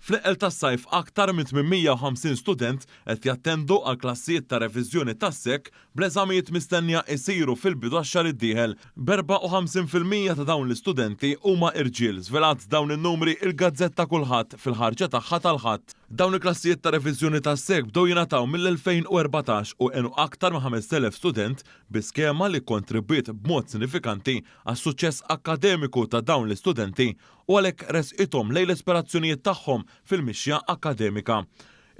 Fl-eqqel tas-sajf aktar minn 850 student qed jattendu għal klassijiet ta' reviżjoni tas-SEC bl-eżamijiet mistennija jsiru fil-bidu tax-xahar id-dieħel. B'54% ta' dawn l-istudenti huma irġiel, żvelat dawn in-numri il-gazzetta Kulħadd fil-ħarġa tagħha tal-Ħadd. Dawn il-klassijiet ta' reviżjoni tas-SEC bdew jingħataw mill-2014 u għenu aktar minn 5,000 student bi skema li kkontribwiet b'mod sinifikanti għas-suċċess akkademiku ta' dawn l-istudenti u għalhekk ressqithom lejn l-ispirazzjonijiet tagħhom fil-mixja akkademika.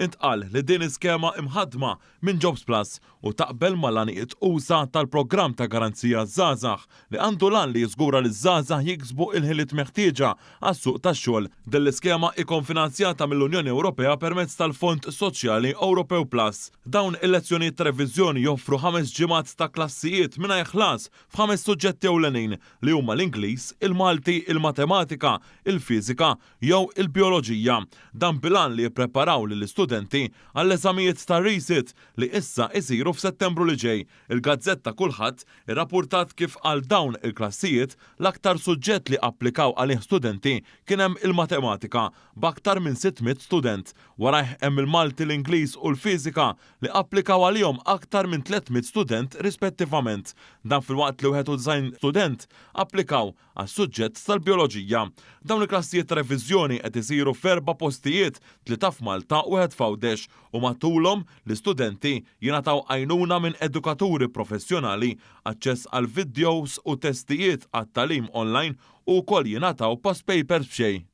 Intqal li din iskema imħaddma minn Jobsplus u taqbel mal-għanijiet usa' tal-programm ta' Garanzija Żgħażagħ li għandu l-għan li jiżgura li ż-żgħażagħ jiksbu l-ħiliet meħtieġa għas-suq tax-xogħol. Din l-iskema hi konfinanzjata mill-Unjoni Ewropea permezz tal-Fond Soċjali Ewropew Plus. Dawn il-lezzjonijiet ta' reviżjoni joffru ħames ġimgħat ta' klassijiet mingħajr ħlas f'ħames suġġetti ewlenin li huma l-Ingliż, il-Malti, il-Matematika, il-Fiżika jew il-Bijoloġija. Dan bil-għan li jippreparaw lill-istudenti għall-eżamijiet tar-Resit li issa jsiru f'Settembru li ġej. Il-gazzetta Kulħadd irrappurtat kif għal dawn il-klassijiet l-aktar suġġett li applikaw għalih studenti kien hemm il-Matematika b'aktar minn 600 student. Warajh hemm il-Malti, l-Ingliż u l-Fiżika li applikaw għalihom aktar minn 300 student rispettivament. Dan filwaqt li 91 student applikaw għas-suġġett tal-Bijoloġija. Dawn il-klassijiet ta' reviżjoni qed isiru f'erba' postijiet, tlieta f'Malta u wieħed f'Għawdex, u matulhom l-istudenti jingħataw għajnuna minn edukaturi professjonali, aċċess għal vidjows u testijiet għat-tagħlim online u wkoll jingħataw past papers b'xejn.